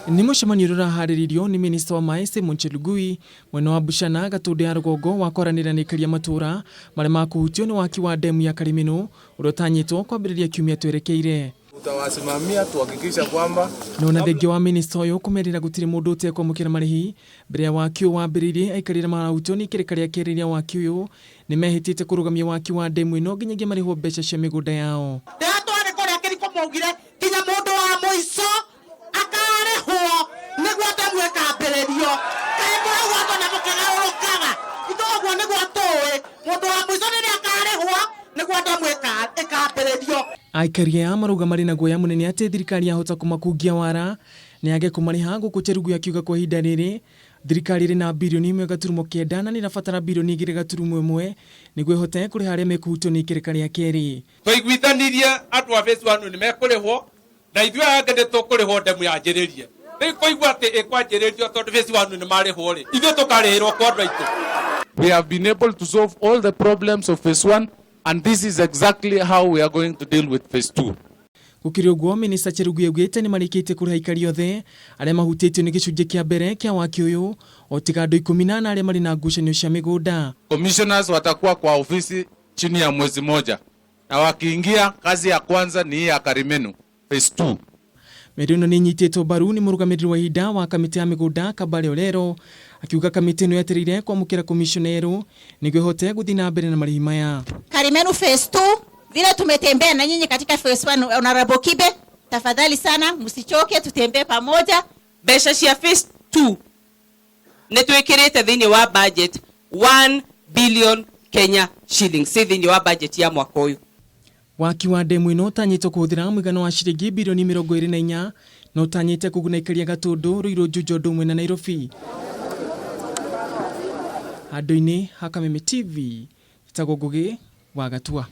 Nĩ mũcemanio ũrĩa ũraharĩrĩirio nĩ minista wa maĩ Simon Chelugui mwena wa Buchana Gatũndũ ya rũgongo wa kwaranĩra na aikari a matũra marĩa makũhutio nĩ waki wa ndemu ya Karimenu ũrĩa ũtanyĩtwo kwambĩrĩria kiumia twerekeire. Tutawasimamia tuhakikisha kwamba No na thengia wa minista ũyũ kũmerĩra gũtirĩ mũndũ ũtekwamũkĩra marĩhi mbere ya waki ũyũ wambĩrĩirie, aikari arĩa marahutio nĩ ikereka rĩa kerĩ rĩa waki ũyũ nĩmehĩtĩte kũrũgamia waki wa ndemu ĩno nginyagia marĩhwo mbeca cia mĩgũnda yao. Rĩrĩa twarĩ kũrĩa kĩriko maugire nginya mũndũ wa mũico akarĩhwo nĩguo ndemu ĩkambĩrĩrio. Kaĩ mũraigua andũ na mũkĩgarũrũkaga? Ithuĩ ũguo nĩguo tũĩ, mũndũ wa mũico rĩrĩa akarĩhwo nĩguo ndemu ĩkambĩrĩrio. Aikari aya marauga marĩ na guoya mũnene atĩ thirikari yahota kũmakungia wara na yage kũmarĩha gũkũ Chelugui akiuga kwa ihinda rĩrĩ thirikari ĩrĩ na birioni 1.9 na nĩrabatara birioni 2.1 nĩguo ĩhote kũrĩha arĩa mekũhutio nĩ ikereka rĩa kerĩ. Twaiguithanirie andũ a phase 1 nĩ mekũrĩhwo na ithuĩ aya angĩ nĩ tũkũrĩhwo ndemu yanjĩrĩrie. Rĩu kũigua atĩ ĩkwanjĩrĩrio tondũ phase 1 nĩ marĩhwo rĩ, ithuĩ tũkarĩhĩrwo kwa andũ aitũ. We have been able to solve all the problems of phase 1 and this is exactly how we are going to deal with phase 2. Gũkĩrĩ ũguo, Minista Chelugui augĩte nĩ marĩkĩtie kũrĩha aikari othe arĩa mahutĩtio nĩ gĩcunjĩ kĩa mbere kĩa waki ũyũ o tiga andũ 14 arĩa marĩ na ngucanio cia mĩgũnda. Commissioners watakuwa kwa ofisi chini ya mwezi moja na wakiingia, kazi ya kwanza ni hii ya Karimenu phase 2. Mĩario ĩno nĩ ĩnyitĩtwo mbaru nĩ mũrũgamĩrĩri wa ihinda wa kamĩtĩ ya mĩgũnda Kabare Olero akiuga kamĩtĩ ĩno yetereire kwamũkĩra commissioner erũ nĩguo ĩhote gũthiĩ na mbere na marĩhi maya. Karimenu phase 2 vile tumetembea na nyinyi katika phase 1, Honorable Kibe, tafadhali sana msichoke, tutembee pamoja. Mbeca cia phase 2 nĩ twĩkĩrĩte thĩinĩ wa budget 1 billion Kenya shillings thĩinĩ wa budget ya mwaka ũyũ. Waki wa ndemu ĩno ũtanyĩtwo kũhũthĩra mũigana wa ciringi birioni 24 na ũtanyĩte kũguna aikari a Gatũndũ, Ruiru, Juja ũndũ ũmwe na Nairobi. Handũ-inĩ ha Kameme TV, njĩtagwo Ngũgĩ wa Gatua.